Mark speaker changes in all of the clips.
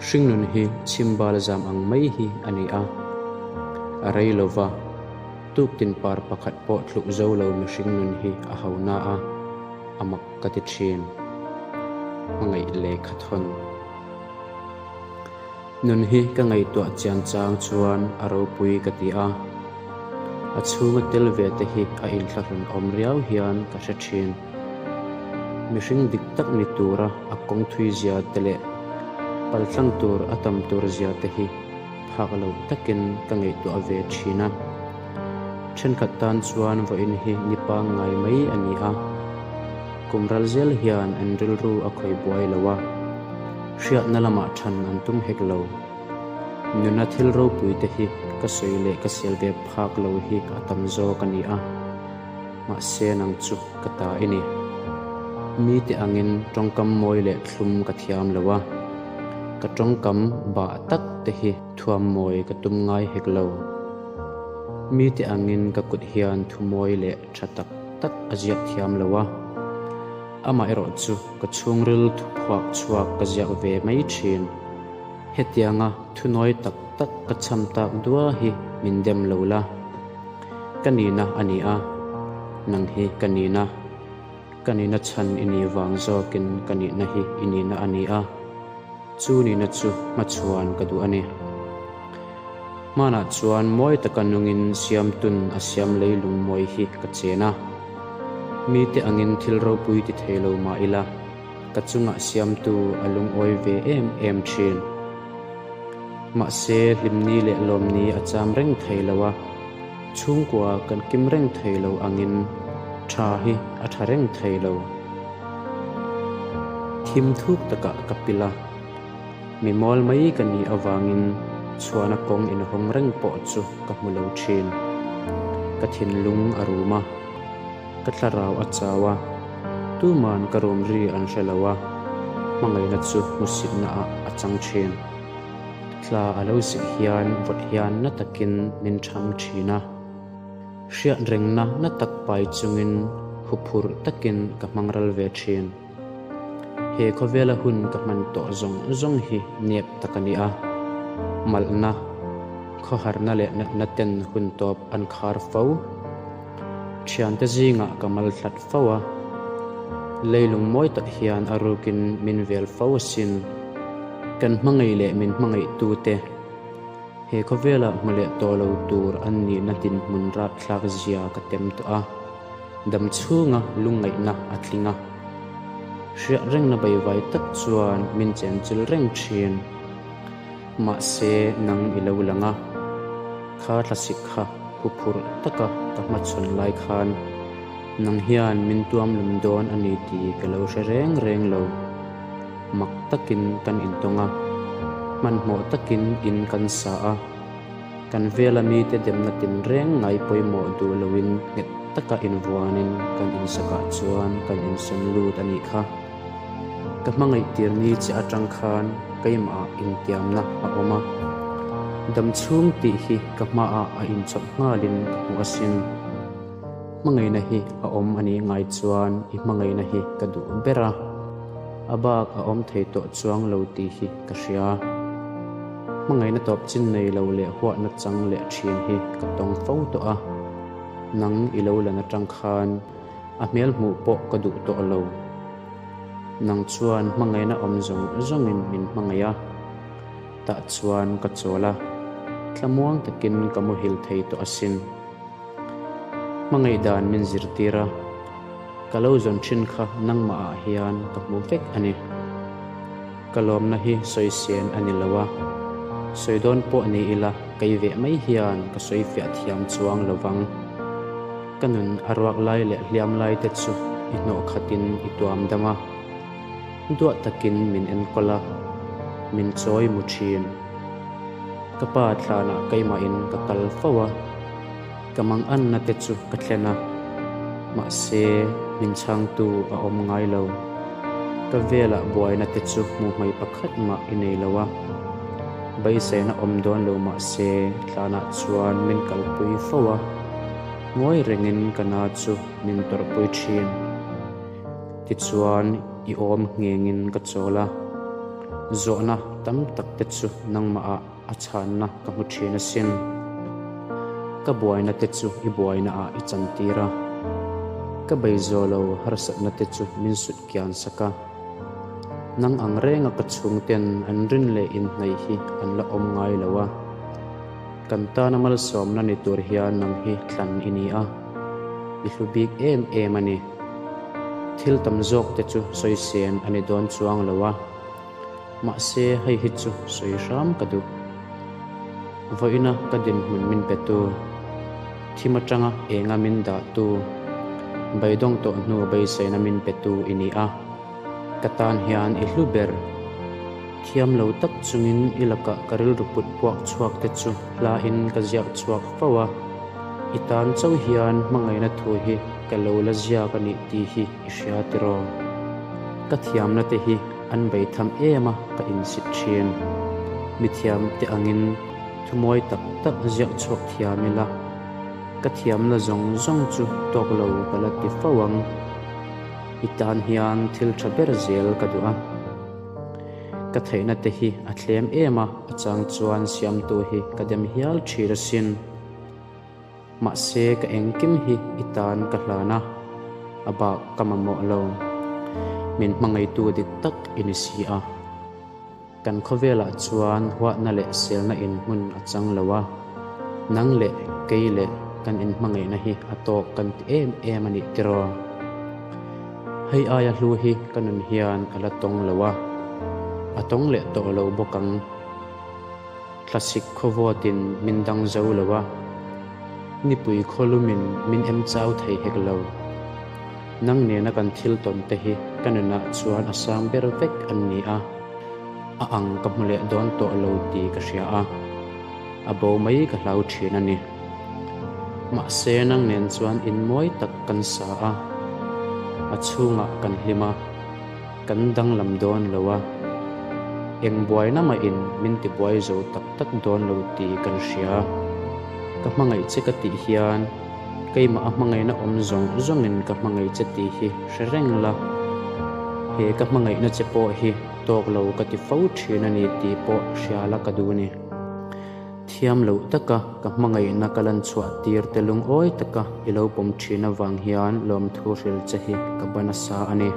Speaker 1: Hringnun hi chhimbal zam ang mai hi a ni a, a rei lo va, tuktin par pakhat pawh tluk zo lo mihring nun hi a ho na a, a mak ka ti thin. Hmangaih lehkha thawn. Nun hi ka ngaihtuah chian chang chuan a ropui ka ti a, a chhunga tel ve te hi a inthlahrun awm riau hian ka hre thin. Mihring dik tak ni tura a kawng thui zia te leh paltlang tur a tam tur zia te hi phak lo takin ka ngaihtuah ve thin a. Thenkhat tan chuan vawiin hi ni pangngai mai a ni a, kum ral zel hian an rilru a khawih buai lo a, hriatna lamah than an tum hek lo. Nuna thil ropui te hi ka sawi leh ka sel ve phak lo hi a tam zawk a ni a. Mahse nang chu ka ta i ni. Mite angin tawngkam mawi leh thlum ka thiam lo a, ka tawngkam bah tak te hi thuam mawi ka tum ngai hek lo. Mite angin ka kut hian thu mawi leh tha tak tak a ziak thiam lo a, amaherawh chu ka chhungril thuphuak chhuak ka ziak ve mai thin. Hetianga thunawi tak tak ka cham tak dua hi min dem lo la. Ka nihna a ni a, nang hi ka nihna. Ka nihna chhan i nih vang zawkin ka nihna hi i nihna a ni a, chu nihna chu hmachhuan ka duh a ni. Hmanah chuan mawi taka nungin siamtun a siam leilung mawi hi ka chen a. Mite angin thil ropui ti thei lo mah ila, ka chungah siamtu a lungawi ve em em thin. Mahse, hlimni leh lawmni a cham reng thei lo a, chhungkua kan kim reng thei lo angin tha hi a tha reng thei lo. Thim thuk takah ka pil a, mi mawl mai ka nih avangin chhuahna kawng inhawng reng pawh chu ka hmu lo thin. Ka thinlung a rum a. Ka thlarau a chau a, tuman ka rum ri an hre lo a, hmangaihna chu hmusitna ah a chang thin. Tla a lo sih hian vawt hian na takin min tham thin a, hriat rengna na tak pai chungin huphurh takin ka hmang ral ve thin. He khawvela hun ka hman tawh zawng zawng hi nep tak a ni a, malhna, khawharna leh natna ten hun tawp an khar fo. Thiante zingah ka mal hlat fo a, leilung mawi tak hian a rukin min vel fo asin. Kan hmangaih leh min hmangaihtute he khawvelah hmu leh tawh lo tur an nihna dinhmun rapthlak zia ka tem tawh a, dam chhunga lungngaihna a tling a. Hriat rengna baivai tak chuan min chenchil reng thin. Mahse nang i lo lang a, kha thlasik kha huphurh taka ka hmachhawn lai khan nang hian min tuam lum dawn a ni tih ka lo hre reng reng lo. Mak takin kan intawng a, hmanhmawh takin in kan sa a, kan vela mite demna tinreng ngai pawimawh duh loin nghet taka invuanin kan insakah chuan kan insawn lut a nih kha. Ka hmangaih tir ni che atang khan keimahah intiamna a awm a, dam chhung tih hi ka hmaah a inchawp nghalin ka hmu asin. Hmangaihna hi a awm a nih ngai chuan i hmangaihna hi ka duh ber a, a bak a awm thei tawh chuang lo tih hi ka hria. Hmangaihna tawp chin nei lo leh huatna chang leh thin hi ka tawng fo tawh a, nang i lo lan atang khan A hmel hmuh pawh ka duh tawh lo. Nang chuan hmangaihna awm zawng zawngin min hmangaih a, tah chuan ka chawl a, thlamuang takin ka muhil thei tawh asin. Hmangaih dan min zirtir a, ka lo zawn thin kha nangmahah hian ka hmu vek a ni. Ka lawmna hi sawi sen a ni lo a, sawi dawn pawh ni ila kei veh mai hian ka sawi fiah thiam chuang lo vang. Ka nun a ruak lai leh hliam lai te chu i hnawh khatin i tuam dam a, duah takin min enkawl a, min chawi mu thin. Ka pa thlanah keimahin ka kal fo a, ka manganna te chu ka thlen a, mahse min chhangtu a awm ngai lo. Ka velah buaina te chu hmuh hmai pakhat mah i nei lo a, beiseina awm dawn lo mahse thlanah chuan min kalpui fo a. Ngawi rengin ka na chu min tawrhpui thin. Tichuan i awm nghengin ka chawl a. Zawhna tam tak te chu nangmahah a chhanna ka hmu thin asin. Ka buaina te chu i buainaah i chantir a. Ka bei zawh lo harsatna te chu min sut kian sak a. Nang ang renga ka chhungten an rin leh inhnaih hi an la awm ngai lo a. Kan tana malsawmna ni tur hian nang hi thlan i ni a, i hlu bik em em a ni. Thil tam zawk te chu sawi sen a ni dawn chuang lo a, mahse hei hi chu sawi hram ka duh. Vawiina ka dinhmun min petu, thim atanga enga min dahtu, beidawng tawh hnu beiseina min petu i ni a, ka tan hian i hlu ber. Thiam lo tak chungin i lakah ka rilru put puak chhuak te chu hlain ka ziak chhuak fo a, i tan chauh hian hmangaihna thu hi ka lo la ziak a nih tih hi i hria tiraw? Ka thiamna te hi an bei tham em a ka insit thin. Mithiam te angin thu mawi tak tak ziak chhuak thiam ila, ka thiamna zawng zawng chu tawk lo ka la ti fo ang. I tan hian thil tha ber zel ka duh a. Ka theihna te hi a thlem em a, a chang chuan siamtu hi ka dem hial thin asin. Mahse ka engkim hi i tan ka hlan a, a bak ka mamawh lo. Min hmangaihtu dik tak i ni si a. Kan khawvelah chuan huatna leh selna in hmun a chang lo a, nang leh kei leh kan inhmangaihna hi a tawk kan ti em em a nih tiraw? Hei aia hlu hi ka nun hian a la tawng lo a, a tawng leh tawh lo bawk ang. Thlasik khawvawtin min dang zo lo a, nipui khawlumin min em chau thei hek lo. Nang nena kan thil tawn te hi ka nunah chuan a sang ber vek an ni a, a ang ka hmu leh dawn tawh lo tih ka hria a, a bo mai ka hlau thin a ni. Mahse nang nen chuan in mawi tak kan sa a, a chhungah kan hlim a, kan danglam dawn lo a, eng buaina mahin min tibuai zo tak tak dawn lo tih kan hria. Ka hmangaih che ka tih hian keimah a hmangaihna awm zawng zawngin ka hmangaih che tih hi hre reng la, he ka hmangaihna che pawh hi tawk lo ka ti fo thin a ni tih pawh hria la ka duh ni. Thiam loh taka ka hmangaihna ka lan chhuah tir te lungawi taka i lo pawm thin avang hian lawmthu hril che hi ka ba nasa a ni.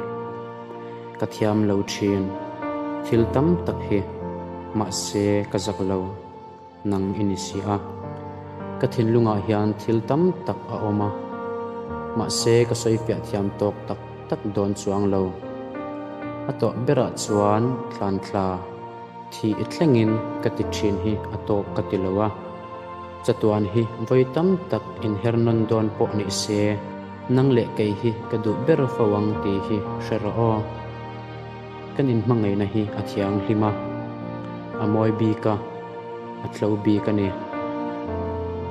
Speaker 1: Ka thiam lo thin thil tam tak hi, mahse ka zak lo nang i ni si a. Ka thinlungah hian thil tam tak a awm a, mahse ka sawi fiah thiam tawk tak tak dawn chuang lo. A tawh berah chuan thlan thla. Thih i thlengin ka ti thin hi a tawk ka ti lo a, chatuan hi vawi tam tak inher nawn dawn pawh ni se, nang leh kei hi ka duh ber fo ang tih hi hre rawh aw. Kan inhmangaihna hi a thianghlim a, a mawi bik a, a tlo bik a ni.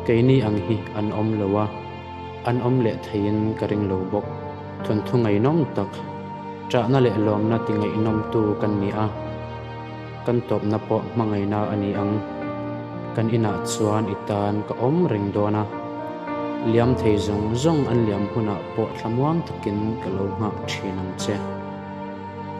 Speaker 1: Keini ang hi an awm lo a, an awm leh theiin ka ring lo bawk. Thawnthu ngaihnawm tak, ṭahna leh lawmna ti ngaihnawmtu kan ni a, kan tawpna pawh hmangaihna a ni ang. Kan inah chuan i tan ka awm reng dawn a, liam thei zawng zawng an liam hunah pawh thlamuang takin ka lo nghak ṭhin ang che.